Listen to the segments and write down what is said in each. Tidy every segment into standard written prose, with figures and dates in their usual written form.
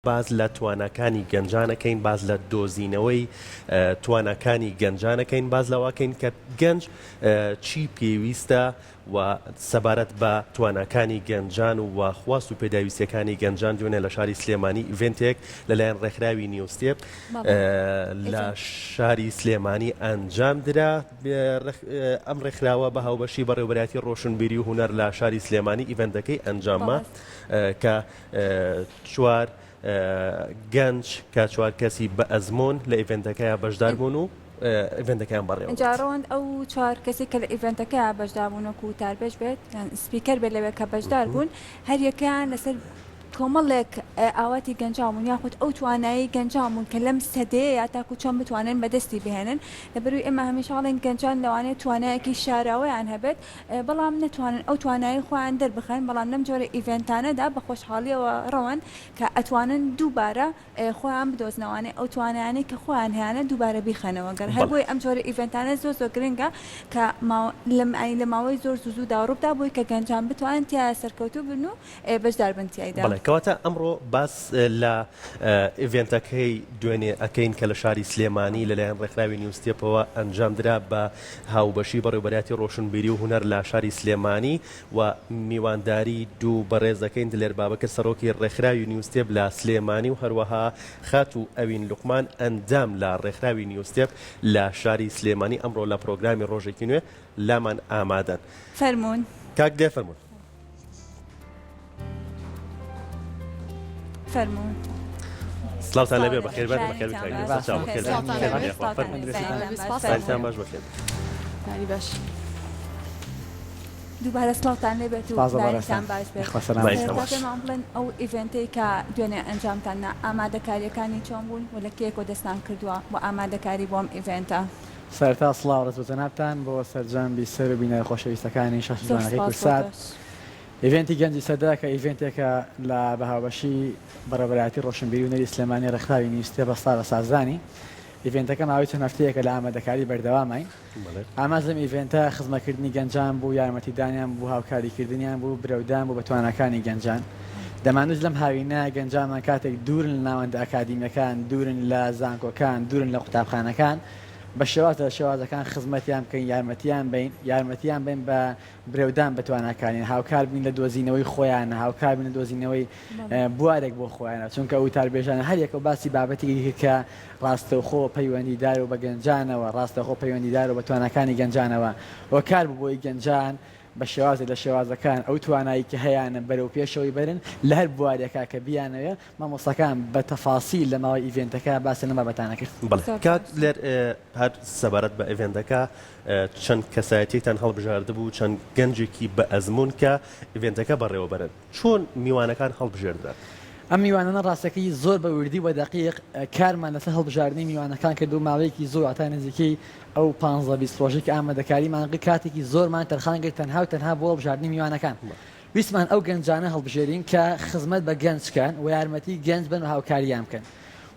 باس لە تواناکانی گەنجان ئەکەین، باس لە دۆزینەوەی تواناکانی گەنجان ئەکەین، باس لەوە ئەکەین کە گەنج چی پێویستە و سەبارەت بە تواناکانی گەنجان و خواست و پێداویستیەکانی گەنجان دوێنێ لە شاری سلێمانی ئیڤێنتێک لەلایەن ڕێکخراوی نیوستێپ لە شاری سلێمانی ئەنجام درا. ئەم ڕێکخراوە بە هاوبەشی بەڕێوەبەرایەتی ڕۆشنبیری و هونەر لە شاری سلێمانی ئیڤێنتەکەی ئەنجامما کە چوار گەنج کە چوار کەسی بە ئەزموون لە ئیڤێنتەکەیا بەشدار بوون و ئیڤێنتەکەیان بەڕێوە ئینجا برد. ڕەوەند ئەو چوار کەسەی کە لە ئیڤێنتەکەیا بەشدار بوون وەکو وتاربێژ بێت یان speaker بێت لەوێ کە بەشدار بوون هەر یەکەیان لەسەر کۆمەڵێک ئاواتی گەنجان بوون یاخود ئەو توانایی گەنجان بوون کە لەم سەدەیەیا تاکو چۆن بتوانن بەدەستی بهێنن لەبەروی ئێمە هەمیشە ئەڵێین گەنجان لەوانەیە توانایەکی شاراوەیان هەبێت بەڵام نەتوانن ئەو توانایەی خۆیان دەربخەن، بەڵام لەم جۆرە ئیڤێنتانەدا بە خۆشحاڵیەوە ڕەوەن کە ئەتوانن دووبارە خۆیان بدۆزنەوانێ ئەو توانایانەی کە خۆیان هەیانە دووبارە بیخەنەوە گەڕ، هەر بۆیە ئەم جۆرە ئیڤێنتانە زۆر زۆر گرنگە کە لە ماوەی زۆر زوو زوودا ڕووبدا بۆی کە گەنجان بتوانن تیایا سەرکەوتوو بن و بەشدار بن تیایدا. بەڵێ کەواتە ئەمڕۆ باس لە ئیڤێنتەکەی دوێنێ ئەکەین کە لە شاری سلێمانی لەلایەن ڕێکخراوی نیوستێپەوە ئەنجامدرا بە هاوبەشی بەڕێوبەرایەتی ڕۆشنبیری و هونەر لە شاری سلێمانی و میوانداری دوو بەڕێز دەکەین دلێر بابەکر سەرۆکی ڕێکخراوی نیوستێپ لە سلێمانی و هەروەها خاتوو ئەوین لوقمان ئەندام لە ڕێکخراوی نیوستێپ لە شاری سلێمانی ئەمڕۆ لە پرۆگرامی ڕۆژێکی نوێ لامان ئامادەن. فەرموون. کاک دلێر فەرموون. فەرموون. سڵاوتان لێبێ بەخێربێن بەخێر باش بەخێر باش. دووبارە سڵاوتان لێبێت و بەیانیتان باش بێت. پێمان بڵێن ئەو ئیڤێنتەی کە دوێنێ ئەنجامتان نا ئامادەکارییەکانی چۆن بوون و لە کەیەکەوە دەستان کردووە بۆ ئامادەکاری بۆ ئەم ئیڤێنتە؟ سەرەتا سڵاو ڕێز بۆ جەنابتان بۆ سەرجەم بیسەر و بینەرە خۆشەویستەکانی شاشە زۆر جوانەکەی سپاس بۆ کوردسات. تۆش. ئیڤێنتی گەنجی سەدە کە ئیڤێنتێکە لە بە هاوبەشی بەڕێوەبەرایەتی ڕۆشنبیری و هونەری سلێمانی ڕێکخراوی نیوستێپ هەستا بە سازدانی ئیڤێنتەکە ماوەی چەند هەفتەیەکە لە ئامادەکاری بەردەوامین. ئامانج لەم ئیڤێنتە خزمەتکردنی گەنجان بوو، یارمەتیدانیان بوو، هاوکاریکردنیان بوو، برەودان بوو بە تواناکانی گەنجان. دەمانویست لەم هاوینە گەنجانمان کاتێک دوورن لە ناوەندە ئەکادیمیەکان، دوورن لە زانکۆکان، دوورن لە قوتابخانەکان، بە شێواز لە شێوازەکان خزمەتیان بکەین، یارمەتیان بەین، یارمەتیان بەین بە برەودان بە تواناکانیان، هاوکار بین لە دۆزینەوەی خۆیان، هاوکار بین لە دۆزینەوەی بوارێک بۆ خۆیان، چونکە وتاربێژان هەر یەکەو باسی بابەتێکی کرد کە ڕاستەوخۆ پەیوەندیدار و بە گەنجانەوە، ڕاستەوخۆ پەیوەندیدار و بە تواناکانی گەنجانەوە، هۆکار بوو بۆی گەنجان بە شێوازێک لە شێوازەکان ئەو توانایی کە هەیانە بەرەو پێشەوەی بەرن لە هەر بوارێکا کە بیانەوێ، مامۆستاکان بە تەفاسیل لە ماوەی ئیڤێنتەکە باسیان لەم بابەتانە کرد. بەڵێ کاک دلێر هەر سەبارەت بە ئیڤێنتەکە چەند کەسایەتیەکتان هەڵبژاردبوو، چەند گەنجێکی بە ئەزموون کە ئیڤێنتەکە بەڕێوەبەرن، چۆن میوانەکان هەڵبژێردران؟ ئەم میوانانە ڕاستەکەی زۆر بە وردی و بە دەقیق کارمان لەسەر هەڵبژاردنی میوانەکان کرد و ماوەیەکی زۆر هەتا نزیکەی ئەو پانزە 20 ڕۆژەی کە ئامادەکاریمان کرد کاتێکی زۆرمان تەرخان کرد تەنها و تەنها بۆ هەڵبژاردنی میوانەکان. ویستمان ئەو گەنجانە هەڵبژێرین کە خزمەت بە گەنج بکەن و یارمەتی گەنج بن و هاوکاریان بکەن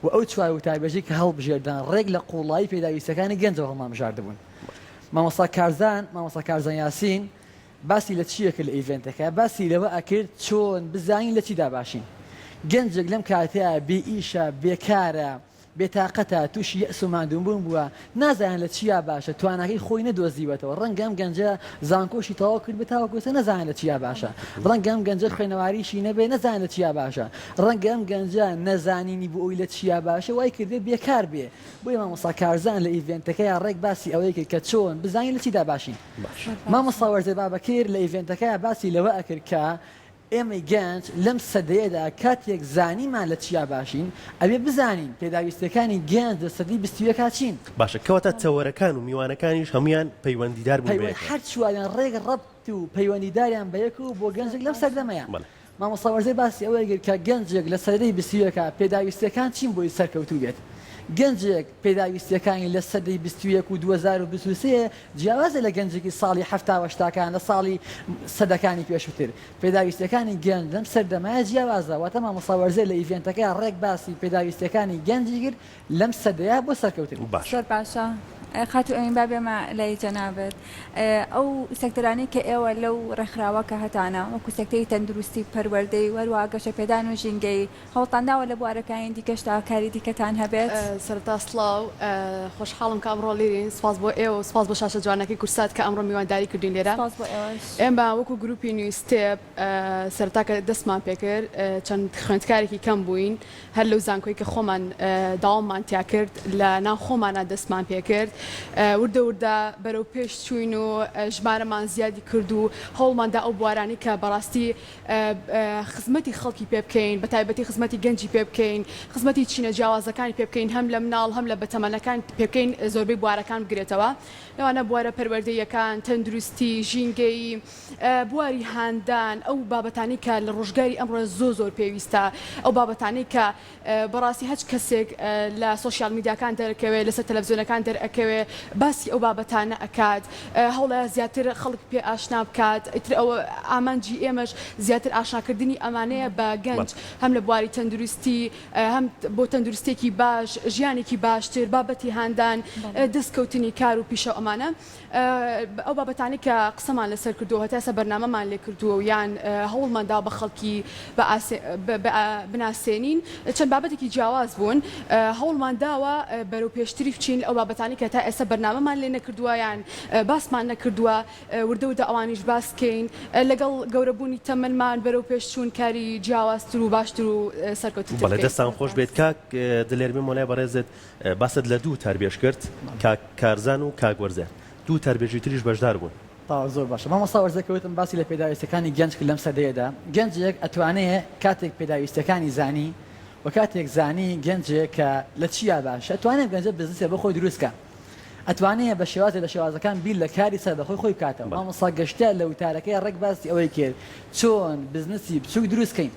و ئەو چوار وتاربێژەی کە هەڵبژێردران ڕێک لە قووڵایی پێداویستیەکانی گەنجەوە هەڵمانبژاردبوون. مامۆستا کارزان، مامۆستا کارزان یاسین، باسی لە چییە کرد لە ئیڤێنتەکە؟ باسی لەوە ئەکرد چۆن بزانین لە چیدا باشین. گەنجێک لەم کاتەیا بێ ئیشە، بێکارە، بێتاقەتە، تووشی یەئس و ماندووبوون بووە، نازانێت لە چیا باشە، تواناکەی خۆی نەدۆزیوەتەوە، ڕەنگە ئەم گەنجە زانکۆشی تەواو کردبێت تاوەکو ئێستا نەزانێت لە چیا باشە، ڕەنگە ئەم گەنجە خوێنەواریشی نەبێت نەزانێت لە چیا باشە، ڕەنگە ئەم گەنجە نەزانینی بۆ ئەوی لە چیا باشە وای کردبێت بێکار بێ، بۆیە مامۆستا کارزان لە ئیڤێنتەکەیا ڕێک باسی ئەوەی کرد کە چۆن بزانین لە چیدا باشین. مامۆستا وەرزێ بابەکر لە ئیڤێنتەکەیا باسی لەوە ئەکرد کە ئێمەی گەنج لەم سەدەیەدا کاتێک زانیمان لە چیا باشین، ئەبێ بزانین پێداویستیەکانی گەنج لە سەدەی 21 چین. باشە کەواتە تەوەرەکان و میوانەکانیش هەموویان پەیوەندیدار بوون بەیەکەوە. هەر چواریان ڕێک ڕەبت و پەیوەندیداریان بەیەکەوە بۆ گەنجێک لەم سەردەمەیە. مامۆستا وەرزێ باسی ئەوەی کرد کە گەنجێک لە سەدەی 21 پێداویستیەکان چین بۆی سەرکەوتوو بێت. گەنجێک پێداویستیەکانی لە سەدەی 21 و 2023 جیاوازە لە گەنجێکی ساڵی حەفتا و هەشتاکان لە ساڵی سەدەکانی پێشووتر. پێداویستیەکانی گەنج لەم سەردەمایە جیاوازە، واتە مامۆستا وەرزێ لە ئیڤێنتەکەیا ڕێک باسی پێداویستیەکانی گەنجی کرد لەم سەدەیە بۆ سەرکەوتن. باشە. زۆر باشە. خاتوو ئەمین با بێمە لای جەنابت ئەو سێکتەرانەی کە ئێوە لەو ڕێکخراوە کە هەتانە وەکو سێکتەری تەندروستی پەروەردەی و هەروەها گەشەپێدان و ژینگەیی هەوڵتان داوە لە بوارەکانی دیکەشدا کاری دیکەتان هەبێت؟ سەرەتا سڵاو، خۆشحاڵم کە ئەمڕۆ لێرەین، سوپاس بۆ ئێوە و سوپاس بۆ شاشە جوانەکەی کوردسات کە ئەمڕۆ میوانداری کردوین لێرە. سوپاس بۆ ئێوەش. ئێمە وەکو گروپی New Step سەرەتا کە دەستمان پێکرد چەند خوێندکارێکی کەم بووین، هەر لەو زانکۆی کە خۆمان داواممان تیا کرد لە ناو خۆمانا دەستمان پێکرد، وردە وردە بەرەو پێش چووین و ژمارەمان زیادی کرد و هەوڵمان دا ئەو بوارانەی کە بەڕاستی خزمەتی خەڵکی پێ بکەین، بە تایبەتی خزمەتی گەنجی پێ بکەین، خزمەتی چینە جیاوازەکانی پێ بکەین، هەم لە مناڵ هەم لە بەتەمەنەکان پێ بکەین، زۆربەی بوارەکان بگرێتەوە، لەوانە بوارە پەروەردەییەکان، تەندروستی، ژینگەیی، بواری هاندان، ئەو بابەتانەی کە لە ڕۆژگاری ئەمڕۆ زۆر زۆر پێویستە، ئەو بابەتانەی کە بەڕاستی هەچ کەسێک لە سۆشیال میدیاکان دەرەکەوێ لەسەر تەلەفزیۆنەکان دەرئەکەوێ باسی ئەو بابەتانە ئەکات هەوڵەیە زیاتر خەڵک پێ ئاشنا بکات ئیتر ئەوە ئامانجی ئێمەش زیاتر ئاشناکردنی ئەمانەیە بە گەنج هەم لە بواری تەندروستی هەم بۆ تەندروستێکی باش ژیانێکی باشتر بابەتی هاندان دەستکەوتنی کار و پیشە و ئەمانە. ئەو بابەتانەی کە قسەمان لەسەر کردووە و هەتا ئێستا بەرنامەمان لێ کردووە و یان هەوڵمان داوە بە خەڵکی بناسێنین چەند بابەتێکی جیاواز بوون. هەوڵمان داوە بەرەو پێشتری بچین ئەو بابەتانەی کە تا ئێستا بەرنامەمان لێ نەکردووە یان باسمان نەکردووە وردە وردە ئەوانیش باس کەین. لەگەڵ گەورەبوونی تەمەنمان بەرەو پێش چوون کاری جیاوازتر و باشتر و سەرکەوتووتر بەڵێ بکەین. دەستان خۆش بێت کاک دلێر مێمۆ لای بەڕێزت باست لە دوو وتاربێژ کرد، کاک کارزان و کاک وەرزێر. دوو وتاربێژی تریش بەشدار بوون. تەواو زۆر باشە مامۆستا وەرزێر کە وتم باسی لە پێداویستیەکانی گەنج کرد لەم سەدەیەدا گەنجێک ئەتوانێ کاتێک پێداویستیەکانی زانی و کاتێک زانی گەنجێک کە لە چیا باشە ئەتوانێ ئەم گەنجە بزنسێ بۆ خۆی دروست کا ئەتوانێ بە شێوازێ لە شێوازەکان بیر لە کاری سەربەخۆی خۆی بکاتەوە مامۆستا گەشتیار لە وتارەکەی ڕێک باسی ئەوەی کرد چۆن بزنسی بچوک دروست کەین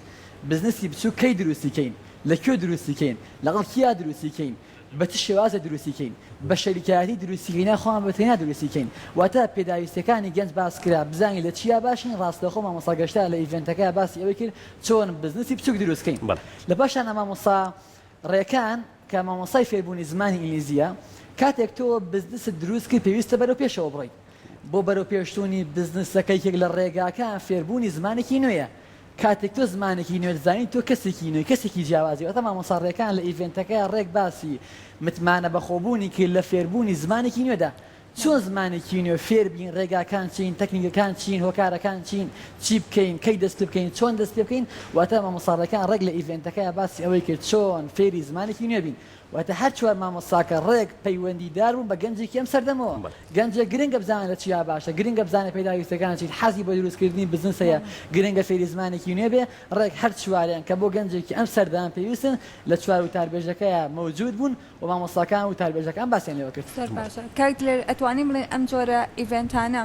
بزنسی بچوک کەی دروستی کەین لە کوێ دروستی کەین؟ لەگەڵ کیا دروستی کەین؟ بە چ شێوازێ دروستی کەین؟ بە شەریکایەتی دروستی کەین یان خۆمان بە تەنیا دروستی کەین؟ واتە پێداویستیەکانی گەنج باس کرا بزانین لە چیا باشین ڕاستەوخۆ مامۆستا گەشتیار لە event ەکەیا باسی ئەوەی کرد چۆن بزنسی بچوک دروست کەین لە پاشانا مامۆستا ڕێکان کە مامۆستای فێربوونی زمانی ئینگلیزیە کاتێک تۆ بزنست دروست کرد پێویستە بەرەو پێشەوە بڕۆیت بۆ بەرەو پێشچوونی بزنسەکە یەکێک لە ڕێگاکان فێربوونی زمانێکی نوێیە کاتێک تۆ زمانێکی نوێ دەزانی تۆ کەسێکی نوێی کەسێکی جیاوازی واتە مامۆستا ڕێکان لە event ەکەیا ڕێک باسی متمانە بەخۆبوونی کرد لە فێربوونی زمانێکی نوێدا چۆن زمانێکی نوێ فێر بین ڕێگاکان چین تەکنیکەکان چین هۆکارەکان چین چی بکەین کەی دەست پێ بکەین چۆن دەست پێ بکەین واتە مامۆستا ڕێکان ڕێک لە event ەکەیا باسی ئەوەی کرد چۆن فێری زمانێکی نوێ بین واتە هەر چوار مامۆستاکە ڕێک پەیوەندیدار بوون بە گەنجێکی ئەم سەردەمەوە. گەنجێک گرنگە بزانێت لە چیا باشە، گرنگە بزانێت پێداویستیەکان چین، حەزی بۆ دروستکردنی بزنس هەیە، گرنگە فێری زمانێکی نوێ بێ، ڕێک هەر چواریان کە بۆ گەنجێکی ئەم سەردەمە پێویستن لە چوار وتاربێژەکەیا مەوجود بوون و مامۆستاکان وتاربێژەکان باسیان لێوە کرد. زۆر باشە کاک دلێر ئەتوانین بڵێین ئەم جۆرە event انە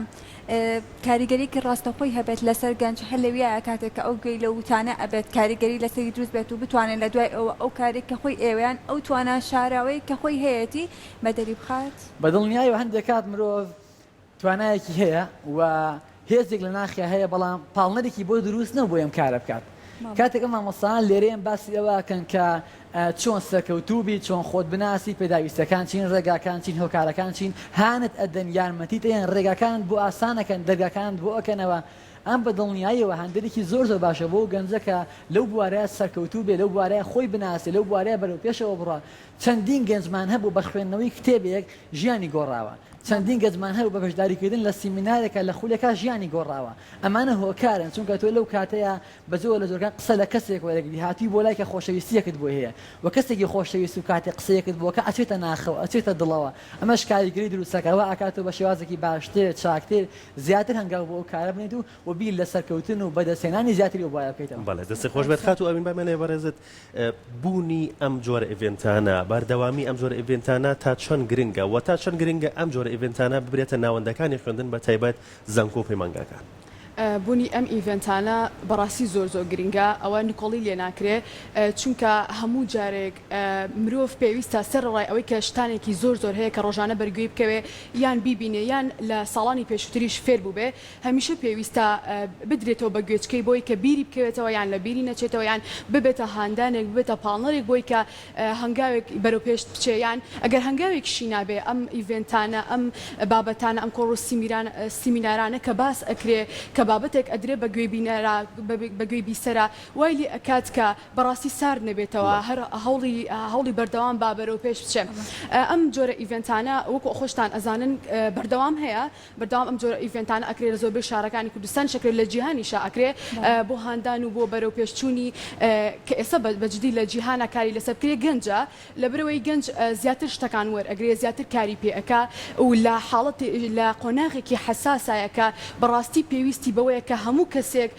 کاریگەریەکی ڕاستەوخۆی هەبێت لەسەر گەنج هەر لەویایە کاتێک کە ئەو گوێی لەو وتانە ئەبێت کاریگەری لەسەری دروست بێت و بتوانێت لە دوای ئەوە ئەو کارەی کە خۆی ئەیەوێ یان ئەو توانا شاراوەی کە خۆی هەیەتی بەدەری بخات؟ بە دڵنیایەوە هەندێک کات مرۆڤ توانایەکی هەیە و هێزێک لە ناخیا هەیە بەڵام پاڵنەرێکی بۆ دروست نەبوو ئەم کارە بکات کاتێک ئەم مامۆستایان لێرەیەن باسی ئەوە ئەکەن کە چۆن سەرکەوتوو بیت، چۆن خۆت بناسی، پێداویستیەکان چین، ڕێگاکان چین، هۆکارەکان چین، هانت ئەدەن، یارمەتیت ئەیەن، ڕێگاکانت بۆ ئاسان ئەکەن، دەرگاکانت بۆ ئەکەنەوە، ئەم بە دڵنیاییەوە هاندەرێکی زۆر زۆر باشە بۆ ئەو گەنجە کە لەو بوارەیا سەرکەوتوو بێ، لەو بوارەیا خۆی بناسێ، لەو بوارەیا بەرەو پێشەوە بڕوا. چەندین گەنجمان هەبوو بە خوێندنەوەی کتێبێک ژیانی گۆڕاوە، چەندین گەنجمان هەبوو بە بەشداریکردن لە سیمینارێکا لە خولێکا ژیانی گۆڕاوە، ئەمانە هۆکارن، چونکە تۆ لەو کاتەیا بە جۆرە لە جۆرەکان قسە لە کەسێک وەرەگری هاتووی بۆ لای کە خۆشەویستیەکت بۆی هەیە وە کەسێکی خۆشەویست و کاتێک قسەیەکت بۆ کە ئەچێتە ناخەوە ئەچێتە دڵەوە ئەمەش کاریگەری دروست ئەکات وا ئەکات تۆ بە شێوازێکی باشتر چاکتر زیاتر هەنگاو بۆ ئەو کارە بنێیت و و بیر لە سەرکەوتن و بەدەستهێنانی زیاتری ئەو بوارە بکەیتەوە. بەڵێ دەستت خۆش بێت خاتوو ئەمین با بمێنێ بەڕێزت بوونی ئەم جۆرە event انە بەردەوامی ئەم جۆرە event انە تا چەند گرنگە وە تا چەند گرنگە ئەم جۆرە event انە ببرێتە ناوەندەکانی خوێندن بە تایبەت زانکۆ و پەیمانگاکان؟ بونی ئەم event انە بەڕاستی زۆر زۆر گرنگە ئەوە نکۆڵی لێ ناکرێ چونکە هەموو جارێک مرۆڤ پێویستە سەرەڕای ئەوەی کە شتانێکی زۆر زۆر هەیە کە ڕۆژانە بەرگوێی بکەوێ یان بیبینێ یان لە ساڵانی پێشووتریش فێر بووبێ هەمیشە پێویستە بدرێتەوە بە گوێچکەی بۆی کە بیری بکەوێتەوە یان لە بیری نەچێتەوە یان ببێتە هاندانێک ببێتە پاڵنەرێک بۆی کە هەنگاوێک بەرەو پێشت بچێ یان ئەگەر هەنگاوێکیشی نابێ ئەم event انە ئەم بابەتانە ئەم کۆڕ و سیمینارانە کە باس ئەکرێ کە بابەتێک ئەدرێ بە گوێی بینەرا بە گوێی بیسەرا وای لێ ئەکات کە بەڕاستی سارد نەبێتەوە هەر هەوڵی هەوڵی بەردەوام با بەرەو پێش بچێ ئەم جۆرە event انە وەکو خۆشتان ئەزانن بەردەوام هەیە بەردەوام ئەم جۆرە event انە ئەکرێ لە زۆربەی شارەکانی کوردستانیش ئەکرێ لە جیهانیشا ئەکرێ بۆ هاندان و بۆ بەرەو پێشچوونی کە ئێستا بە جدی لە جیهانا کاری لەسەر بکرێ گەنجە لەبەرئەوەی گەنج زیاتر شتەکان وەرئەگرێ زیاتر کاری پێ ئەکا و لە حاڵەتێ لە قۆناغێکی حەساسایە کە بەڕاستی پێویستی بەوەیە کە هەموو کەسێک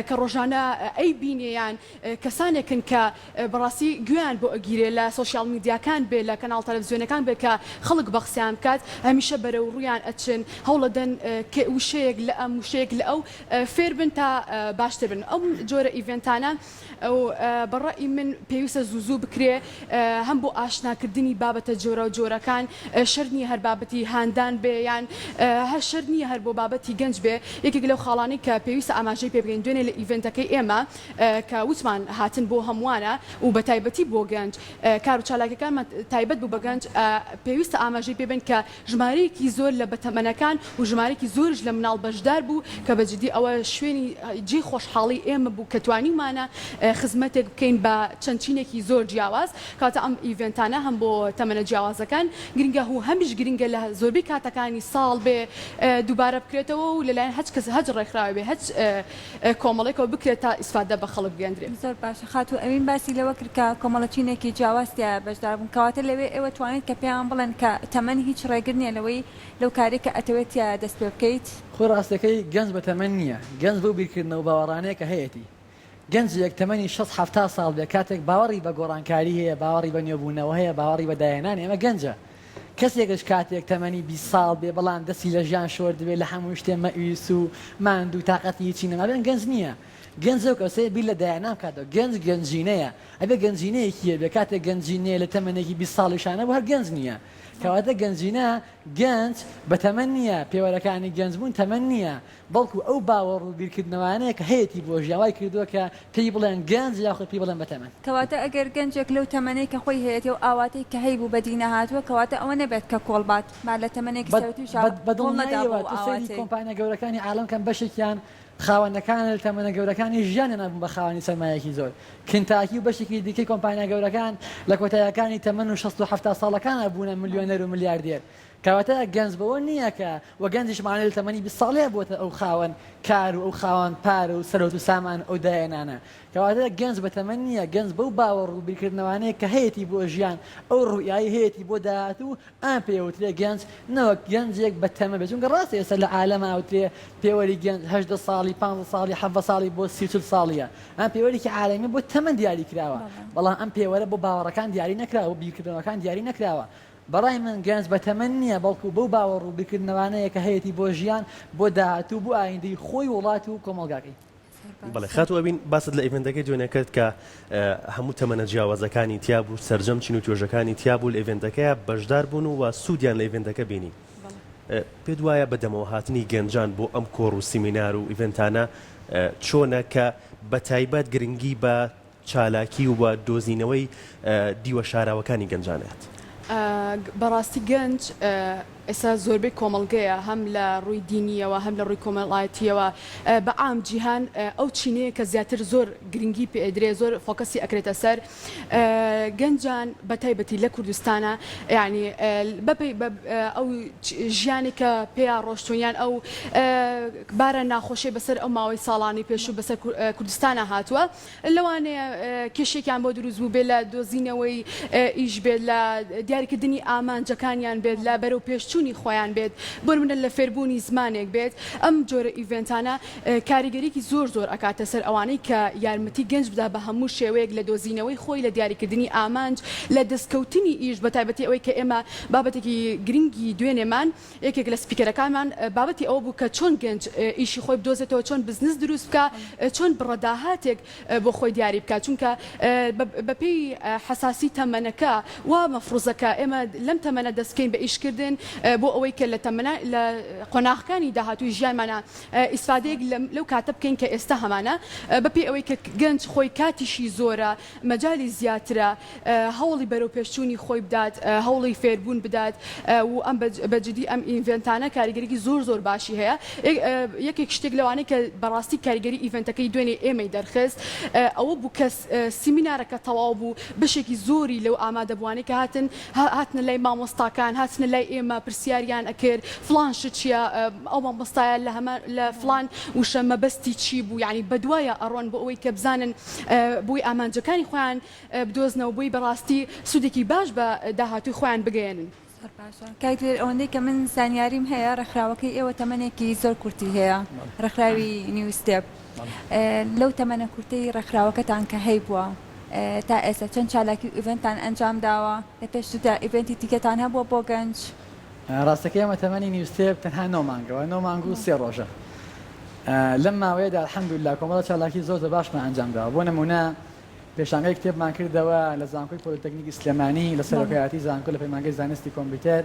کە ڕۆژانە ئەیبینێ یان کەسانێکن کە بەڕاستی گوێیان بۆ ئەگیرێ لە سۆشیاڵ میدیاکان بێ لە کەناڵ تەلەفزیۆنەکان بێ کە خەڵک بە قسەیان بکات هەمیشە بەرەو ڕوویان ئەچن هەوڵەدەن کە وشەیەک لە ئەم وشەیەک لە ئەو فێر بن تا باشتر بن ئەم جۆرە event انە بە ڕەئی من پێویستە زوو زوو بکرێ هەم بۆ ئاشناکردنی بابەتە جۆراوجۆرەکان شەرت نییە هەر بابەتی هاندان بێ یان هەر شەرت نییە هەر بۆ بابەتی گەنج بێ یەکێک لەو خاڵانەی کە پێویستە ئاماژەی پێ بکەین دوێنێ لە event ەکەی ئێمە کە وتمان هاتن بۆ هەمووانە و بە تایبەتی بۆ گەنج، کار و چالاکیەکانمان تایبەت بوو بە گەنج، پێویستە ئاماژەی پێ بەین کە ژمارەیەکی زۆر لە بەتەمەنەکان و ژمارەیەکی زۆریش لە مناڵ بەشدار بوو کە بە جدی ئەوە شوێنی جێی خۆشحاڵی ئێمە بوو کە توانیومانە خزمەتێک بکەین بە چەند چینێکی زۆر جیاواز، کەواتە ئەم event انە هەم بۆ تەمەنە جیاوازەکان گرنگە و هەمیش گرنگە لە زۆربەی کاتەکانی ساڵ بێ دووبارە بکرێتەوە و لەلایەن هەچ کەس هەچ ڕێکخراوێ بێ هەچ کۆمەڵێکەوە بکرێت تا ئیسفادە بە خەڵک بگەندرێ. زۆر باشە خاتوو ئەوین باسی لەوە کرد کە کۆمەڵە چینێکی جیاواز تیایا بەشدار بوون کەواتە لەوێ ئێوە توانیت کە پێیان بڵێن کە تەمەن هیچ ڕێگر نیە لەوەی لەو کارەی کە ئەتەوێت تیایا دەست پێ بکەیت؟ خۆی ڕاستەکەی گەنج بە تەمەن نیە گەنج بەو بیرکردنەوە باوەڕانەیە کە هەیەتی گەنجێک تەمەنی شەست حەفتا ساڵ بێ کاتێک باوەڕی بە گۆڕانکاری هەیە باوەڕی بە نوێبوونەوە هەیە باوەڕی بە داهێنان ئێمە گەنجە کەسێکش کاتێک تەمەنی 20 ساڵ بێ بەڵام دەستی لە ژیان شۆردبێ لە هەموو شتێ مەئیوس و ماندوو تاقەتی هیچی نەمابێ ئەم گەنج نییە گەنج ئەو کەسەیە بیر لە داهێنان بکاتەوە گەنج گەنجینەیە ئەبێ گەنجینەیەکی هەبێ کاتێک گەنجینەیە لە تەمەنێکی 20 ساڵیشا نەبوو هەر گەنج نییە کەواتە گەنجینە گەنج بە تەمەن نییە پێوەرەکانی گەنج بوون تەمەن نییە بەڵکو ئەو باوەڕ و بیرکردنەوانەیە کە هەیەتی بۆ ژیان وای کردووە کە پێی بڵێن گەنج یاخود پێی بڵێن بەتەمەن. کەواتە ئەگەر گەنجێک لەو تەمەنەی کە خۆی هەیەتی ئەو ئاواتەی کە هەیبوو بەدی نەهاتووە کەواتە ئەوە نەبێت کە کۆڵ بات با لە تەمەنێکی سەرەتوویشا بە کۆڵ نەدا بۆ دڵنیاییەوە ئەو تۆ سەیری ئاواتەی. کۆمپانیا گەورەکانی عالەم کەن بەشێکیان خاوەنەکانن لە تەمەنە گەورەکانی ژیانیانا بوون بە خاوەنی سەرمایەکی زۆر کنتاکی و بەشێکی دیکەی کۆمپانیا گەورەکان لە کۆتاییەکانی تەمەن و 60 و 70 ساڵەکانا بوونە ملیۆنەر و ملیاردێر کەواتە گەنج بەوە نییە کە وە گەنجیش مانای لە تەمەنی 20 ساڵەیە بووەتە ئەو خاوەن کار و ئەو خاوەن پارە و سەرۆت و سامان و ئەو داهێنانە کەواتە گەنج بە تەمەن نییە گەنج بەو باوەڕ و بیرکردنەوانەیە کە هەیەتی بۆ ژیان ئەو ڕوئیای هەیەتی بۆ داهاتوو ئەم پێ وترێ گەنج نەوەک گەنجێک بە تەمەن بێت چونکە ڕاستە ئێستا لە عالەما وترێ پێوەری گەنج 18 ساڵی 15 ساڵی 17 ساڵی بۆ 30 40 ساڵیە ئەم پێوەرێکی عالەمی بۆ تەمەن دیاری کراوە بەڵام ئەم پێوەرە بۆ باوەڕەکان دیاری نەکراوە بۆ بیرکردنەوەکان دیاری نەکراوە بەڕای من گەنج بە تەمەن نییە، بەڵکو بەو باوەڕ و بیرکردنەوانەیە کە هەیەتی بۆ ژیان، بۆ داهاتوو، بۆ ئایندەی خۆی و وڵات و کۆمەڵگاکەی. بەڵێ خاتوو ئەوین باست لە event ەکەی دوێنێ کرد کە هەموو تەمەنە جیاوازەکانی تیا بوو سەرجەم چین و توێژەکانی تیا بوو لە event ەکەیا بەشدار بوون و سوودیان لە event ەکە بینی پێت وایە بە دەمەوە هاتنی گەنجان بۆ ئەم کۆڕ و سیمینار و event انە چۆنە کە بە تایبەت گرنگی بە چالاکی و دۆزینەوەی دیوە شاراوەکانی گەنجانەیەت. بەڕاستی گەنج ئێستا زۆربەی کۆمەڵگەیە هەم لە ڕووی دینیەوە هەم لە ڕووی کۆمەڵایەتیەوە بە عام جیهان ئەو چینەیە کە زیاتر زۆر گرنگی پێ ئەدرێ زۆر focus ی ئەکرێتە سەر گەنجان بە تایبەتی لە کوردستانە یعنی بەپێی ئەو ژیانی کە پێیا ڕۆشتون یان ئەو بارە ناخۆشی بەسەر ئەو ماوەی ساڵانی پێشوو بەسەر کوردستانە هاتووە لەوانەیە کێشەیەکیان بۆ دروست بووبێت لە دۆزینەوەی ئیش بێت، لە دیاریکردنی ئامانجەکانیان بێت، لە بەرەوپێشچوون. بەرەوپێشچوونی خۆیان بێت، بۆ نمونە لە فێربوونی زمانێک بێت، ئەم جۆرە event انە کاریگەریی زۆر زۆر ئەکاتە سەر ئەوانەی کە یارمەتی گەنج بدا بە هەموو شێوەیەک لە دۆزینەوەی خۆی، لە دیاریکردنی ئامانج، لە دەستکەوتنی ئیش، بەتایبەتی ئەوەی کە ئێمە بابەتێکی گرنگی دوێنێمان یەکێک لە speaker ەکانمان بابەتی ئەوە بوو کە چۆن گەنج ئیشی خۆی بدۆزێتەوە، چۆن بزنس دروست بکا، چۆن بڕە داهاتێک بۆ خۆی دیاری بکات، چونکە بەپێی حەساسی تەمەنەکە وا مەفروزە کە ئێمە لەم تەمەنە دەست بکەین بە ئیشکردن بۆ ئەوەی کە لە تەمەنە لە قۆناغەکانی داهاتووی ژیانمانا ئیسفادەیەک لەو کاتە بکەین کە ئێستا هەمانە، بەپێی ئەوەی کە گەنج خۆی کاتیشی زۆرە مەجالی زیاترە هەوڵی بەرەوپێشچوونی خۆی بدات، هەوڵی فێربوون بدات و ئەم بە جدی ئەم event انە کاریگەریی زۆر زۆر باشی هەیە. یەکێک شتێک لەوانەی کە بەڕاستی کاریگەری event ەکەی دوێنێ ئێمەی دەرخست ئەوە بوو کە سیمینارەکە تەواو بوو بەشێکی زۆری لەو ئامادەبووانەی کە هاتن هاتنە لای مامۆستاکان هاتنە لای ئێمە پرسیاریان ئەکرد فڵان شت چییە ئەو مامۆستایە لە هەمان لە فڵان وشە مەبەستی چی بوو یانی بەدوایا ئەڕۆن بۆ ئەوەی کە بزانن بۆی ئامانجەکانی خۆیان بدۆزنەوە بۆی بەڕاستی سوودێکی باش بە داهاتووی خۆیان بگەیەنن. زۆر باشە کاک دلێر ئەوەندەی کە من زانیاریم هەیە ڕێکخراوەکەی ئێوە تەمەنێکی زۆر کورتی هەیە ڕێکخراوی نیو ستێپ لەو تەمەنە کورتەی ڕێکخراوەکەتان کە هەیبووە تا ئێستا چەند چالاکی و event تان ئەنجام داوە لە پێشتردا event ی دیکەتان هەبووە بۆ گەنج؟ ڕاستەکەی ئێمە تەمەنی نیو ستێپ تەنها نۆ مانگەوە نۆ مانگ و سێ ڕۆژە لەم ماوەیەدا الحمدللە کۆمەڵە چالاکی زۆر زۆر باشمان ئەنجام داوە بۆ نمونە پێشانگای کتێبمان کردەوە لە زانکۆی پۆلیتەکنیکی سلێمانی لە سەرۆکایەتی زانکۆ لە پەیمانگەی زانستی کۆمپیوتەر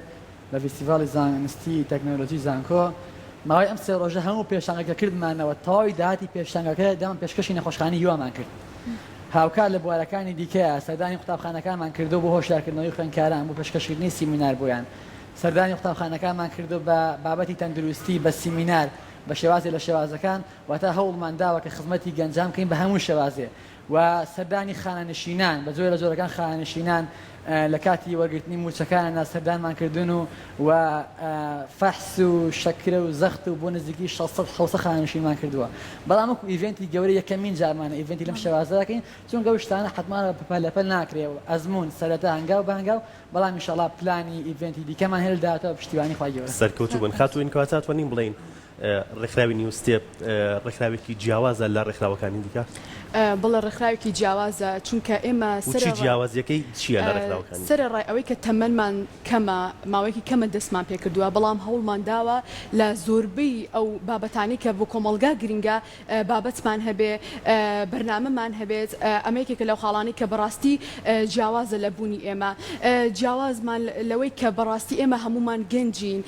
لە ڤیستیڤاڵی زانستی تەکنەلۆجی زانکۆ ماوەی ئەم سێ ڕۆژە هەموو پێشانگەکە کردمانەوە تەواوی داهاتی پێشانگەکە دامان پێشکەشی نەخۆشخانەی هیوامان کرد هاوکات لە بوارەکانی دیکە سەردانی قوتابخانەکانمان کردو بۆ هۆشیارکردنەوەی خوێندکاران بۆ پێشکەشکردنی سیمینار بۆیان سەردانی قوتابخانەکانمان کردو بە بابەتی تەندروستی بە سیمینار بە شێوازێ لە شێوازەکان واتە هەوڵمان داوە کە خزمەتی گەنجان بکەین بە هەموو شێوازێ و سەردانی خانەنشینان بە جۆرە لە جۆرەکان خانەنشینان لە کاتی وەرگرتنی مووچەکانیاندا سەردانمان کردوون و و فەحس و شەکرە و زەخت و بۆ نزیکی 600 حەوسە خانەنشینمان کردووە بەڵام وەکو event ی گەورە یەکەمین جارمانە event ی لەم شێوازە دەکەین چونکە ئەو شتانە حەتمان پەلەپەل ناکرێ و ئەزموون سەرەتا هەنگاو بە هەنگاو بەڵام ئینشەڵا پلانی event ی دیکەمان هەیە لە داهاتووە بە پشتیوانی خوای گەورە. سەرکەوتوو بن خاتوو ئینکواتە ئەتوانین بڵێین ڕێکخراوی نیو ستێپ ڕێکخراوێکی جیاوازە لە ڕێکخراوەکانی دیکە؟ بەڵێ ڕێکخراوێکی جیاوازە، چونکە ئێمە و چی جیاوازیەکەی چییە لە ڕێکخراوەکانی؟ سەرەڕای ئەوەی کە تەمەنمان کەمە، ماوەیەکی کەمە دەستمان پێکردووە، بەڵام هەوڵمان داوە لە زۆربەی ئەو بابەتانەی کە بۆ کۆمەڵگا گرنگە بابەتمان هەبێ، بەرنامەمان هەبێت، ئەمە یەکێکە لەو خاڵانەی کە بەڕاستی جیاوازە لە بوونی ئێمە. جیاوازمان لەوەی کە بەڕاستی ئێمە هەموومان گەنجین،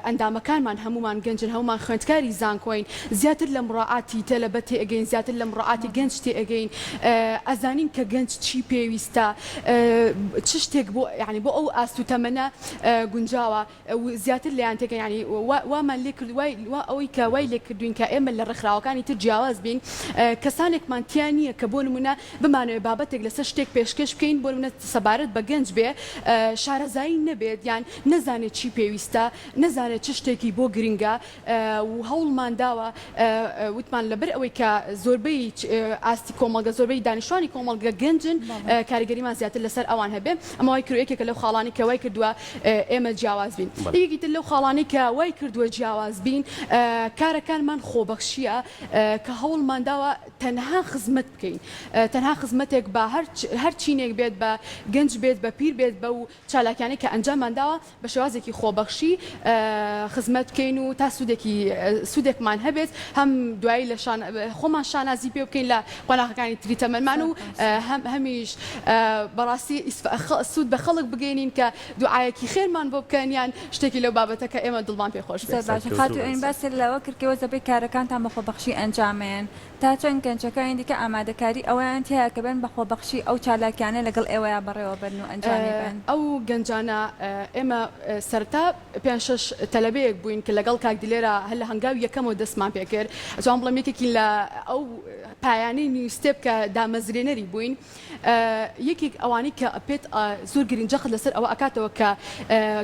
ئەندامەکانمان هەموومان گەنجن، هەموومان خوێندکاری زانکۆین، زیاتر لە مڕاعاتی تەلەبە تێئەگەین، زیاتر لە مڕاعاتی گەنج تێئەگەین، ئەزانین کە گەنج چی پێویستە، چ شتێک بۆ یانی بۆ ئەو ئاست و تەمەنە گونجاوە. و زیاتر لێیان تێگەن یانی وامان لێ کرد وای وا ئەوەی کە وای لێ کردوین کە ئێمە لە ڕێکخراوەکانی تر جیاواز بین کەسانێکمان تیا نییە کە بۆ نمونە بمانەوێ بابەتێک لەسەر شتێک پێشکەش بکەین بۆ نمونە سەبارەت بە گەنج بێ شارەزایی نەبێت یان نەزانێت چی پێویستە نەزانێت چ شتێکی بۆ گرنگە و هەوڵمان داوە وتمان لەبەر ئەوەی کە زۆربەی ئاستی کۆمەڵگە زۆربەی دانیشتوانی کۆمەڵگە گەنجن کاریگەریمان زیاتر لەسەر ئەوان هەبێ ئەمە وای کردووە یەکێکە لەو خاڵانەی کە وای کردووە ئێمە جیاواز بین یەکێکی تر لەو خاڵانەی کە وای کردووە جیاواز بین کارەکانمان خۆبەخشیە کە هەوڵمان داوە تەنها خزمەت بکەین تەنها خزمەتێک بە هەر چینێک بێت بە گەنج بێت بە پیر بێت بەو چالاکیانەی کە ئەنجاممان داوە بە شێوازێکی خۆبەخشی خزمەت بکەین و تا سوودێکی سوودێکمان هەبێت هەم دوایی لە شان خۆمان شانازی پێ بکەین لە قۆناغەکانی تری تەمەنمان و هەم هەمیش بەڕاستی سوود بە خەڵک بگەینین کە دوعایەکی خێرمان بۆ بکەن یان شتێکی لەو بابەتە کە ئێمە دڵمان پێ خۆش بێت. زۆر باشە خاتوو ئەوین باست لەوە کرد کە وەزەبەی کارەکانتان بە خۆبەخشی ئەنجامەیەن تا چەند گەنجەکانی دیکە ئامادەکاری ئەوەیان تیایە کە بێن بە خۆبەخشی ئەو چالاکیانە لەگەڵ ئێوەیا بەڕێوە بەرن و ئەنجامی بەن؟ ئەو گەنجانە ئێمە سەرەتا پێنج شەش تەلەبەیەک بووین کە لەگەڵ کاک دلێرا هەر لە هەنگاوی یەکەمەوە دەستمان پێکرد ئەتوانم بڵێم یەکێکین لە ئەو پایانەی نیو ستێپ کە دامەزرێنەری بووین. یەکێک ئەوانەی کە پێت زۆر گرنگ جەخت لەسەر ئەوە ئەکاتەوە کە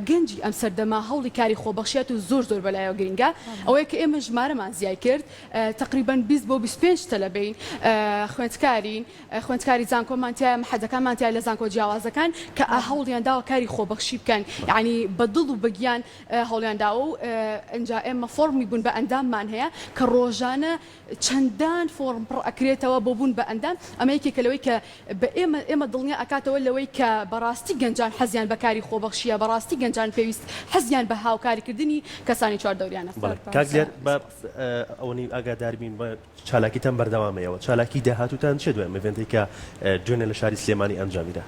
گەنجی ئەم سەردەمە هەوڵی کاری خۆبەخشیات و زۆر زۆر بەلایەوە گرنگە ئەوەیە کە ئێمە ژمارەمان زیای کرد تەقریبەن 20 بۆ 25 تەلەبەین خوێندکارین خوێندکاری زانکۆمان تیایە مەحەدەکانمان تیایە لە زانکۆ جیاوازەکان کە هەوڵیان داوە کاری خۆبەخشی بکەن یانی بە دڵ و بە گیان هەوڵیان داوە و ئینجا ئێمە فۆڕمی بوون بە ئەنداممان هەیە کە ڕۆژانە چەندان فۆڕم پڕ ئەکرێتەوە بۆ بوون بە ئەندام، ئەمە یەکێکە لەوەی کە بە ئێمە ئێمە دڵنیا ئەکاتەوە لەوەی کە بەڕاستی گەنجان حەزیان بە کاری خۆبەخشییە، بەڕاستی گەنجان پێویست حەزیان بە هاوکاریکردنی کەسانی چواردەوریانە. بەڵێ کاک دلێر با ئەوەنەی ئاگادار بین بە چالاکیتان بەردەوامە ئێوە چالاکی داهاتووتان چیە دوای ئەم event ەی کە دوێنێ لە شاری سلێمانی ئەنجامی دا؟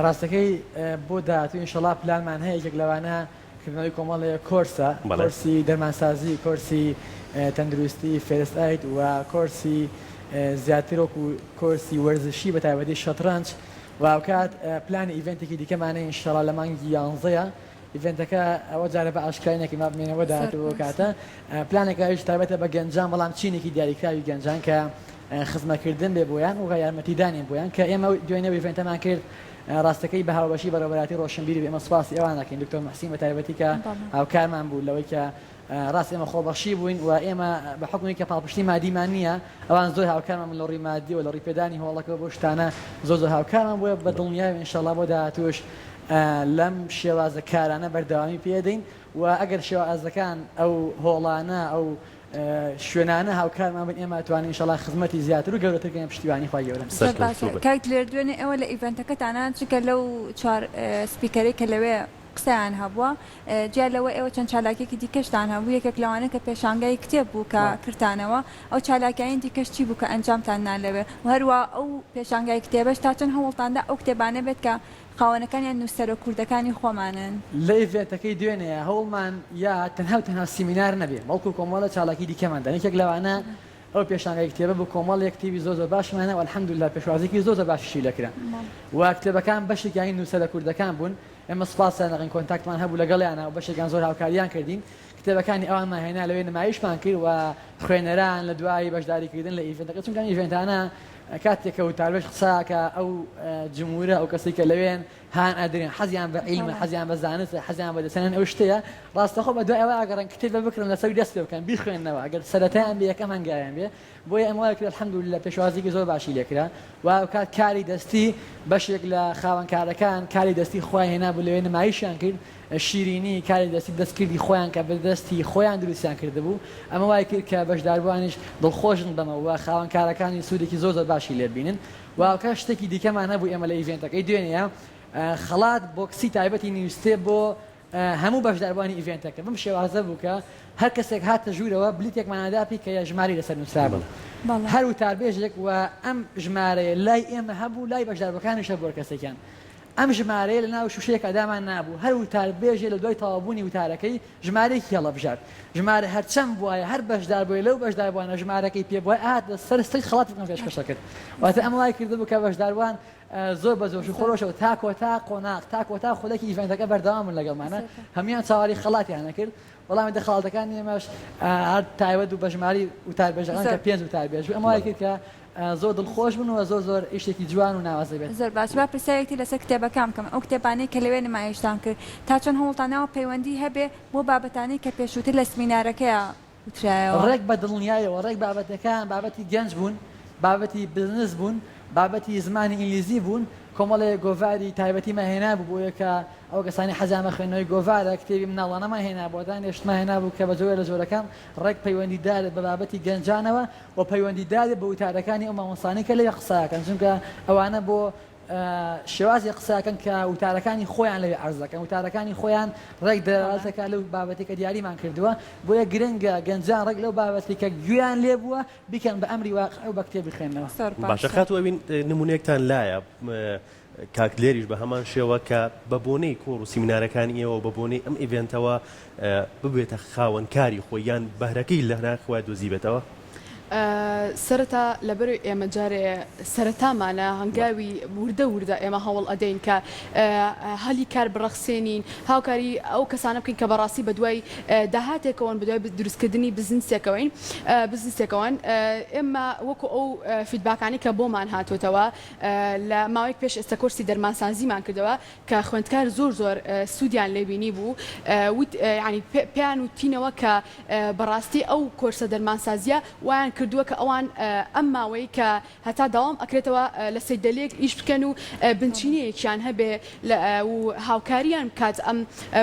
ڕاستەکەی بۆ داهاتوو ئینشەڵا پلانمان هەیە یەکێک لەوانە کردنەوەی کۆمەڵێ کۆرسە، کۆرسی دەرمانسازی، کۆرسی تەندروستی، first aid و کۆرسی زیاتر وەکو کۆرسی وەرزشی بە تایبەتی شەتڕەنج و هاوکات پلانی event ێکی دیکەمان هەیە ئینشەڵا لە مانگی یانزەیە event ەکە ئەوە جارێ بە ئاشکرای نەکەین با بمێنێ بۆ داهاتوو بۆ کاتە پلانێکە ئەویش تایبەتە بە گەنجان بەڵام چینێکی دیاریکراوی گەنجان کە خزمەتکردن بێ بۆیان و یارمەتیدانین بۆیان کە ئێمە دوێنێ event ەمان کرد ڕاستەکەی بە هاوبەشی بەڕێوەبەرایەتی ڕۆشنبیری ئێمە سوپاسی ئەوان ئەکەین دکتۆر موحسین بە تایبەتی کە هاوکارمان بوو لەوەی کە ڕاست ئێمە خۆبەخشی بووین و ئێمە بە حوکمی کە پاڵپشتی مادیمان نییە ئەوان زۆر هاوکارمان بوون لە ڕووی مادی و لە ڕووی پێدانی هۆڵەکە بۆ شتانە زۆر زۆر هاوکارمان بووە بە دڵنیاوی ئینشەڵا بۆ داهاتووش لەم شێوازە کارانە بەردەوامی پێدەین و ئەگەر شێوازەکان ئەو هۆڵانە ئەو شوێنانە هاوکارمان بن ئێمە ئەتوانین ئینشەڵا خزمەتی زیاتر و گەورەتر بکەین پشتیوانی خوای گەورە. زۆر باشە کاک دلێر دوێنێ ئێوە لە event ەکەتانا جگە لەو چوار speaker ەی کە لەوێ قسەیان هەبووە جیا لەوە ئێوە چەند چالاکیەکی دیکەشتان هەبوو یەکێک لەوانە کە پێشانگای کتێب بوو کە کردتانەوە ئەو چالاکیانی دیکەش چی بوو کە ئەنجامتان نا لەوێ و هەروا ئەو پێشانگای کتێبەش تا چەند هەوڵتان دا ئەو کتێبانە بێت کە خاوەنەکانیان نووسەرە کوردەکانی خۆمانن. لە event ەکەی دوێنێ هەوڵمان یا تەنها و تەنها سیمینار نەبێ بەڵکو کۆمەڵە چالاکی دیکەمان دا یەکێک لەوانە ئەو پێشانگای کتێبە بوو کۆمەڵێک کتێبی زۆر زۆر باشمان هەبوو الحمدللە پێشوازیەکی زۆر زۆر باشیشی لێکرا و کتێبەکان بەشێکیان هی نووسەرە کوردەکان بوون ئێمە سوپاسیان دەکەین contact مان هەبوو لەگەڵیانا و بەشێکیان زۆر هاوکاریان کردین کتێبەکانی ئەوانمان هێنا لەوێ نمایشمان کرد و خوێنەران لە دوای بەشداریکردن لە event ەکە چونکە ئەم event انە کاتێک کە وتاربێژ قسە ئەکا ئەو جمهورە ئەو کەسەی کە لەوێن هان ئەدرێن حەزیان بە عیلمە حەزیان بە زانستە حەزیان بە دەستهێنانی ئەو شتەیە ڕاستەخۆ بە دوای ئەوە ئەگەڕێن کتێبە بکڕن لەسەری دەست پێ بکەن بیخوێننەوە ئەگەر سەرەتایان بێ یەکەم هەنگاویان بێ بۆیە ئەمە وای کرد الحمدللە پێشوازیەکی زۆر باشی لێکرا و ئەوکات کاری دەستی بەشێک لە خاوەن کارەکان کاری دەستی خۆیان هێنابوو لەوێ نمایشیان کرد شیرینی کاری دەستی دەستکردی خۆیان کە بە دەستی خۆیان دروستیان کردبوو، ئەمە وای کرد کە بەشداربووانیش دڵخۆشن بەمە و خاوەن کارەکانی سوودێکی زۆر زۆر باشی لێ ببینن و هاوکات شتێکی دیکەمان هەبوو ئێمە لە event ەکەی دوێنێ خەڵات box ی تایبەتی نیوستێپ بۆ هەموو بەشداربووانی event ەکە بەم شێوازە بوو کە هەر کەسێک هاتە ژوورەوە بلیتێکمان ئەدا پێی کە ژمارەی لەسەر نووسرابوو هەر وتاربێژێک و ئەم ژمارەیە لای ئێمە هەبوو لای بەشداربووەکانیش هەبوو هەر کەسێکیان ئەم ژمارەیە لە ناو شوشەیەکا دامان نابوو، هەر وتاربێژێ لە دوای تەواوبوونی وتارەکەی ژمارەیەکی هەڵەبژارد. ژمارە هەرچەند بوایە هەر بەشداربووێ لەو بەشداربووانە ژمارەکەی پێ بوایە ئەهاتە سەر stage خەڵاتی بکەم پێشکەش دەکرد. واتە ئەمە وای کردبوو کە بەشداربووان زۆر بە جۆش و خرۆشەوە تا کۆتا قۆناغ تا کۆتا خولەکی event ەکە بەردەوام بوون لەگەڵمانا هەموویان چاوەڕێی خەڵاتیان ئەکرد. بەڵام ئیتر خەڵاتەکانی ئێمەش هەر تایبەت بوو بە ژمارەی وتاربێژەکان کە پێنج وتاربێژ بوو ئەمە وای کرد کە زۆر دڵخۆش بن و زۆر زۆر ئیشێکی جوان و ناوازە بێت. زۆر باش با پرسیارێک تر لەسەر کتێبەکان بکەم ئەو کتێبانەی کە لەوێ نمایشتان کرد تا چەند هەوڵتان داوە پەیوەندی هەبێ بۆ بابەتانەی کە پێشووتر لە سمینارەکەیا وترایەوە؟ ڕێک بە دڵنیایەوە ڕێک بابەتەکان بابەتی گەنج بوون بابەتی بزنس بوون بابەتی زمانی ئینگلیزی بوون کۆمەڵێ گۆڤاری تایبەتیمان هێنابوو بۆ ئەوەی کە ئەو کەسانەی حەزیان بە خوێندنەوەی گۆڤارە کتێبی مناڵانەمان هێنابوو دانێ شتمان هێنابوو کە بە جۆرێ لە جۆرەکان ڕێک پەیوەندیدار بە بابەتی گەنجانەوە و پەیوەندیدار بە وتارەکانی ئەو مامۆستانەی کە لەوێ قسە ئەکەن چونکە ئەوانە بۆ شێوازی قسە ئەکەن کە وتارەکانی خۆیان لەوێ عەرز دەکەن وتارەکانی خۆیان ڕێک دەلالەت دەکات لەو بابەتەی کە دیاریمان کردووە بۆیە گرنگە گەنجان ڕێک لەو بابەتەی کە گوێیان لێ بووە بیکەن بە ئەمری واقع و بە کتێب بیخوێننەوە. زۆر باشە باشە. خاتوو ئەوین نموونەیەکتان لایە کاک دلێریش بە هەمان شێوە کە بە بۆنەی کۆڕ و سیمینارەکانی ئێوە و بە بۆنەی ئەم event ەوە ببێتە خاوەن کاری خۆی یان بەهرەکەی لە ناخ خۆیا دۆزیبێتەوە؟ سەرەتا لەبەرئ ئێمە جارێ سەرەتامانە هەنگاوی وردە وردە ئێمە هەوڵ ئەدەین کە هەلی کار بڕەخسێنین هاوکاری ئەو کەسانە بکەین کە بەڕاستی بەدوای داهاتێکەوەن بەدوای دروستکردنی بزنسێکەوەین بزنسێکەوەن ئێمە وەکو ئەو feedback انەی کە بۆمان هاتۆتەوە لە ماوەیەک پێش ئێستا کۆرسی دەرمانسازیمان کردەوە کە خوێندکار زۆر زۆر سوودیان لێ بینی بوو وت یانی پێیان وتینەوە کە بەڕاستی ئەو کۆرسە دەرمانسازیە وایان کردووە کە ئەوان ئەم ماوەی کە هەتا دەوام ئەکرێتەوە لە سەیدەلیەک ئیش بکەن و بنچینەیەکیان هەبێ و هاوکاریان بکات ئەم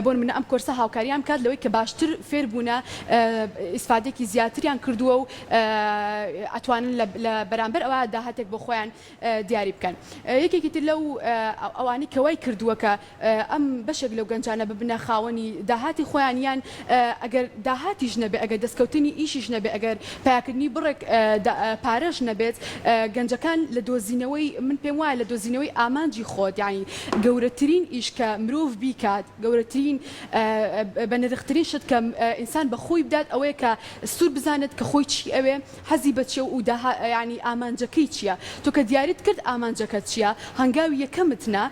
بۆ نمونە ئەم کۆرسە هاوکاریان بکات لەوەی کە باشتر فێر بوونە ئیسفادێکی زیاتریان کردووە و ئەتوانن لە بەرامبەر ئەوە داهاتێک بۆ خۆیان دیاری بکەن. یەکێکی تر لەو ئەوانەی کە وای کردووە کە ئەم بەشێک لەو گەنجانە ببنە خاوەنی داهاتی خۆیان یان ئەگەر داهاتیش نەبێ ئەگەر دەستکەوتنی ئیشیش نەبێ ئەگەر پەیاکردنی بڕێک پارەش نەبێت گەنجەکان لە دۆزینەوەی من پێم وایە لە دۆزینەوەی ئامانجی خۆت یانی گەورەترین ئیش کە مرۆڤ بیکات گەورەترین بەنرخترین شت کە ئینسان بە خۆی بدات ئەوەیە کە سوور بزانێت کە خۆی چی ئەوێ حەزی بە چیە و داها یانی ئامانجەکەی چیە تۆ کە دیاریت کرد ئامانجەکەت چیە هەنگاوی یەکەمت نا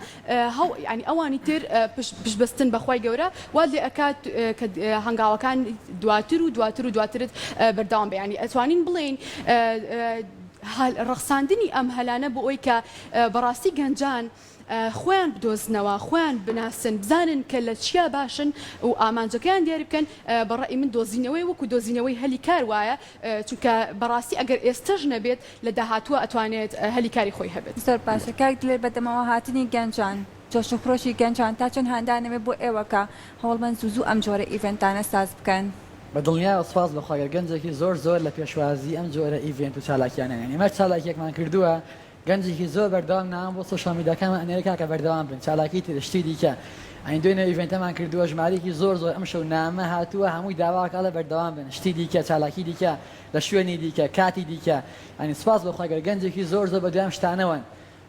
هەو یانی ئەوانی تر پشت پشت بەستن بە خوای گەورە وات لێ ئەکات کە هەنگاوەکان دواتر و دواتر و دواترت بەردەوام بێ یانی ئەتوانین بڵێین ڕەخساندنی ئەم هەلانە بۆ ئەوەی کە بەڕاستی گەنجان خۆیان بدۆزنەوە، خۆیان بناسن، بزانن کە لە چیا باشن و ئامانجەکەیان دیاری بکەن، بە ڕەئی من دۆزینەوەی وەکو دۆزینەوەی هەلی کار وایە، چونکە بەڕاستی ئەگەر ئێستەش نەبێت لە داهاتووە ئەتوانێت هەلی کاری خۆی هەبێت. زۆر باشە کاک دلێر بە دەمەوە هاتنی گەنجان جۆش و خرۆشی گەنجان تا چەند هاندانەوێ بۆ ئێوە کە هەوڵبەن زوو زوو ئەم جۆرە event انە ساز بکەن؟ بە دڵنیایەوە سوپاس بۆ خوا گەر گەنجێکی زۆر زۆر لە پێشوازی ئەم جۆرە event و چالاکیانەن یانی ئێمە چالاکیەکمان کردووە گەنجێکی زۆر بەردەوام نامە بۆ سۆشیال میدیاکانمان ئەنێرێ کاکە بەردەوام بن چالاکی تر شتی دیکە ئەین دوێنێ event ەمان کردووە ژمارەیەکی زۆر زۆر ئەمشەو نامە هاتووە هەمووی داواکە ئەڵێ بەردەوام بن شتی دیکە چالاکی دیکە لە شوێنی دیکە کاتی دیکە یانی سوپاس بۆ خوای گەورە گەنجێکی زۆر زۆر بەدوای ئەم شتانەوەن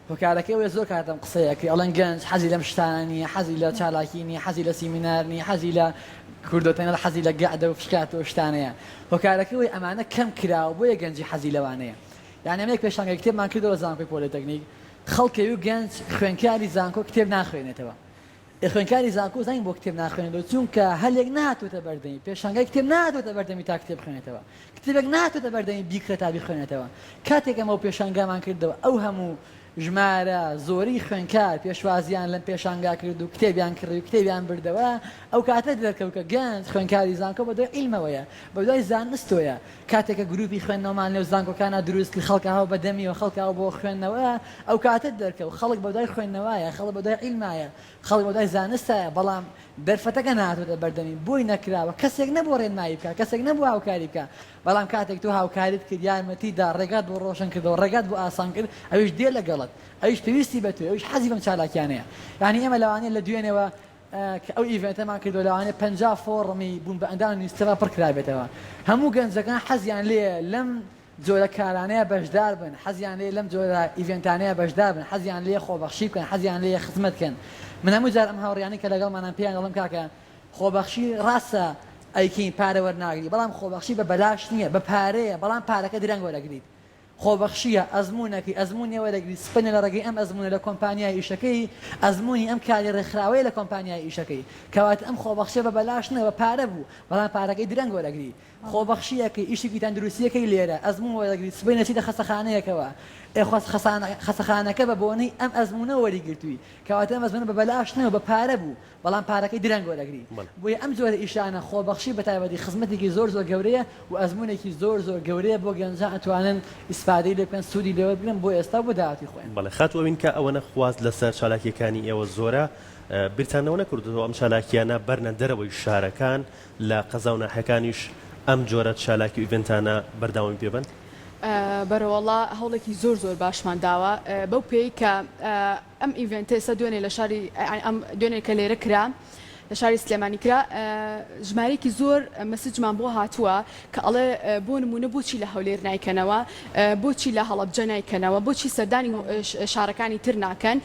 هۆکارەکەی ئەوەیە زۆر کات ئەم قسەیە ئەکرێ ئەڵێن گەنج حەزی لەم شتانە نییە حەزی لە چالاکی نییە حەزی لە سیمینار نییە حەزی لە کوردۆتەنەل حەزی لە گەعدە و فشکات و شتانەیە هۆکارەکەی ئەوەیە ئەمانە کەم کراوە بۆیە گەنجی حەزی لەوانەیە یانی ئەمە یەک پێشانگای کتێبمان کردەوە لە زانکۆی پۆلێتەکنیک خەڵکێ و گەنج خوێنکاری زانکۆ کتێب ناخوێنێتەوە ئێ خوێنکاری زانکۆ زانین بۆ کتێب ناخوێنێتەوە چونکە هەلێک نهاتووتە بەردەمی پێشانگای کتێب نهاتووتە بەردەمی تا کتێب بخوێنێتەوە کتێبێک نهاتووتە بەردەمی بیکڕێ تا بیخوێنێتەوە کاتێک ئەمە و پێشانگامان کردەوە ئەو هەموو ژمارە زۆری خوێنکار پێشوازیان لەم پێشانگا کرد و کتێبیان کڕی و کتێبیان بردەوە ئەو کاتە دەرکەوت کە گەنج خوێنکاری زانکۆ بەدوای عیلمەوەیە بەدوای زانستۆیە کاتێک کە گروپی خوێندنەوەمان لەو زانکۆکانا دروست کرد خەڵک ئاو بە دەمیەوە خەڵک ئاو بۆ خوێندنەوە ئەو کاتە دەرکەوت خەڵک بەدوای خوێندنەوەیە خەڵک بەدوای عیلمایە خەڵک بەدوای زانستایە بەڵام دەرفەتەکە نەهاتۆتە بەردەمی بۆی نەکراوە کەسێک نەبووە ڕێنمایی بکا کەسێک نەبووە هاوکاری بکا بەڵام کاتێک تۆ هاوکاریت کرد یارمەتی دا ڕێگات بۆ ڕۆشن کردەوە ڕێگات بۆ ئاسان کرد ئەویش دێ لەگەڵت ئەویش پێویستی بە تۆیە ئەویش حەزی بەم چالاکیانەیە یانی ئێمە لەوانەیە لە دوێنێوە کە ئەو event ەمان کردووە لەوانەیە 50 فۆڕمی بوون بە ئەندام نویسترا پڕ کرابێتەوە هەموو گەنجەکان حەزیان لێیە لەم جۆرە کارانەیە بەشدار بن حەزیان لێیە لەم جۆرە event انەیە بەشدار بن حەزیان لێیە خۆبەخشی بکەن حەزیان لێیە خزمەت بکەن من هەموو جار ئەم هاوڕیانەی کە لەگەڵمانان پێیان دەڵێم کاکە خۆبەخشی ڕاستە ئەیکەین پارە وەرناگری بەڵام خۆبەخشی بە بەلاش نییە بە پارەیە بەڵام پارەکە درەنگ وەرەگریت خۆبەخشییە، ئەزموونەکەی، ئەزموونی وەرەگری، سپەنە لە ڕێگەی ئەم ئەزموونە لە کۆمپانیای ئیشەکەی، ئەزموونی ئەم کاری ڕێکخراوەیە لە کۆمپانیای ئیشەکەی. کەواتە ئەم خۆبەخشیە بە بەلاش نە، بە پارە بوو، بەڵام پارەکەی درەنگ وەرەگری. خۆبەخشییەکەی، ئیشێکی تەندروستییەکەی لێرە، ئەزموون وەرەگری، سبەینێ چیتە خەستەخانەیەکەوە، ئێ خۆ خەستەخانەکە بە بۆنەی ئەم ئەزموونەوە وەریگرتووی. کەواتە ئەم ئەزموونە بە بەلاش نە، بە پارە بوو. بەڵام پارەکەی درەنگ وەرەگری بۆیە ئەم جۆرە ئیشانە خۆبەخشی بەتایبەتی خزمەتێکی زۆر زۆر گەورەیە و ئەزموونێکی زۆر زۆر گەورەیە بۆ گەنجان ئەتوانن ئیسفادەی لێ بکەن سوودی لێ وەربگرن بۆ ئێستا و بۆ داهاتووی خۆیان. بەڵێ خاتوو ئەوین کە ئەوەنە خواست لەسەر چالاکیەکانی ئێوە زۆرە بیرتان لەوە نەکردۆتەوە ئەم چالاکیانە بەرنە دەرەوەی شارەکان لە قەزا و ناحیەکانیش ئەم جۆرە چالاکی و event انە بەرداوامی پێ بەن؟ بەرەوەڵا هەوڵێکی زۆر زۆر باشمان داوە بەو پێیەی کە ئەم event ە ئێستا دوێنێ لە شاری ئەم دوێنێ کە لێرە کرا. لە شاری سلێمانی کرا ژمارەیەکی زۆر مەسجمان بۆ هاتووە کە ئەڵێ بۆ نموونە بۆچی لە هەولێر نایکەنەوە بۆچی لە هەڵەبجە نایکەنەوە بۆچی سەردانی شارەکانی تر ناکەن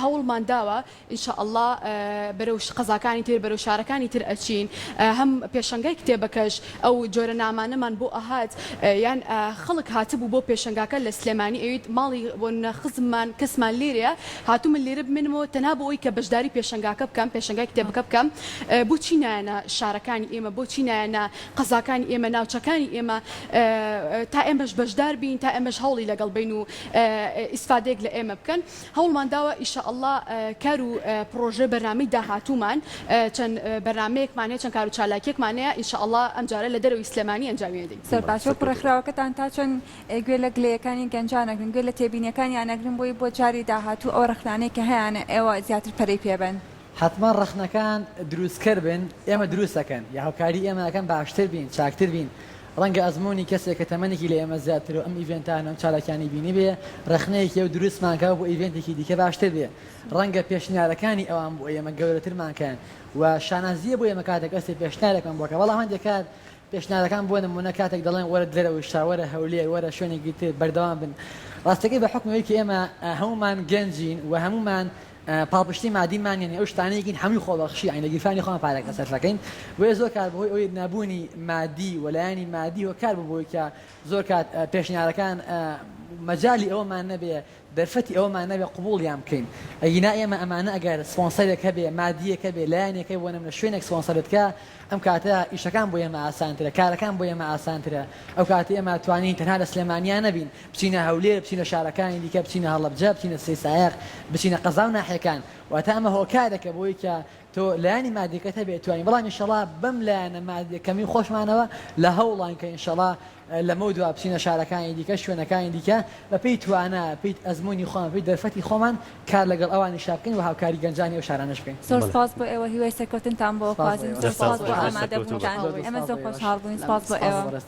هەوڵمان داوە ان شاء اللە بەرەو قەزاکانی تر بەرەو شارەکانی تر ئەچین هەم پێشەنگای کتێبەکەش ئەو جۆرە نامانەمان بۆ ئەهات یان خەڵک هاتبوو بۆ پێشەنگاکە لە سلێمانی ئەویت ماڵی بۆ نمونە خزممان کەسمان لێرەیە هاتوو من لێرە بمێنمەوە تەنها بۆ ئەوی کە بەشداری پێشەنگاکە بکەم پێشەنگای کتێبەکە بکەم بۆچی نایەنە شارەکانی ئێمە بۆچی نایەنە قەزاکانی ئێمە ناوچەکانی ئێمە تا ئێمەش بەشدار بین تا ئێمەش هەوڵی لەگەڵ بین و ئیسفادەیەک لە ئێمە بکەن. هەوڵمان داوە ئیشەئەڵا کار و پڕۆژە بەرنامەی داهاتوومان چەند بەرنامەیەکمان هەیە چەند کار و چالاکیەکمان هەیە ئینشەئەڵا ئەمجارە لە دەرەوەی سلێمانی ئەنجامی ئەدەین. زۆر باشە وەکو ڕێکخراوەکەتان تا چەند گوێ لە گلەیەکانی گەنجان ئەگرن گوێ لە تێبینیەکانیان ئەگرن بۆی بۆ جاری داهاتوو ئەو ڕەخنانەی کە هەیانە ئێوە زیاتر پەرەی پێ بەن؟ حەتمەن ڕەخنەکان دروستکەر بن ئێمە دروست ئەکەن یا هاوکاری ئێمە ئەکەن باشتر بین چاکتر بین ڕەنگە ئەزموونی کەسێک کە تەمەنێکی لە ئێمە زیاترە و ئەم event انە و ئەم چالاکیانەی بینیبێ ڕەخنەیەکی ئەو دروستمان کا و بۆ event ێکی دیکە باشتر بێ ڕەنگە پێشنیارەکانی ئەوان بۆ ئێمە گەورەترمان کەن و شانازییە بۆ ئێمە کاتێک کەسێک پێشنیارێکمان بۆ کە بەڵام هەندێک کات پێشنیارەکان بۆ نموونە کاتێک دەڵێن وەرە دەرەوەی شار وەرە هەولێر وەرە شوێنێکی تر بەردەوام بن ڕاستەکەی بە حوکمی ئەوەی کە ئێمە هەموومان گەنجین و هەموومان پاڵپشتی مادیمان نیە ئەو شتانەیەکین هەمووی خۆبەخشی یانی لە گیرفانی خۆمان پارەکە سەرفەکەین بۆیە زۆر کات بەهۆی ئەوەی نەبوونی مادی و لایەنی مادی هۆکار بوو بۆی کە زۆر کات پێشنیارەکان مەجالی ئەوەمان نەبێ دەرفەتی ئەوەمان نەبێ قبوڵیان بکەین ئەگینا ئێمە ئەمانە ئەگەر سپۆنسەرێک هەبێ مادیەک هەبێ لایەنێک هەبێ بۆ نمونە شوێنێک سپۆنسەرت کا ئەم کاتە ئیشەکان بۆ ئێمە ئاسانترە کارەکان بۆ ئێمە ئاسانترە ئەو کاتە ئێمە توانین تەنها لە سلێمانیا نەبین بچینە هەولێر، بچینە شارەکانی دیکە، بچینە هەڵەبجە، بچینە سەیسایەق، بچینە قەزا و ناحیەکان. واتە ئەمە هۆکارێکە بۆی کە تۆ لایەنی مادیەکەت هەبێ توانی، بەڵام ئینشەڵا بەم لایەنە مادیە کەمەی خۆشمانەوە لە هەوڵاین کە ئینشەڵا لەمەودوا بچینە شارەکانی دیکە، شوێنەکانی دیکە، بەپێی توانا، بەپێی ئەزموونی خۆمان، بەپێی دەرفەتی خۆمان کار لەگەڵ ئەوانیشا بکەین و هاوکاری گەنجانی ئەو شارانەش بکەین. زۆر سوپاس بۆ ئێوە هیوای سەرکەوتنتان بۆ سوپاس بۆ ئەخوازین ئێوە. زۆر دەستان سوپاس بۆ خۆش بێت سەرکەوتوو بن. ئامادەبوونتان زۆر ئێمە سوپاس زۆر بۆ ئێوەش. خۆشحاڵ بووین سوپاس بۆ سوپاس ئێوە. بەڕێزتان.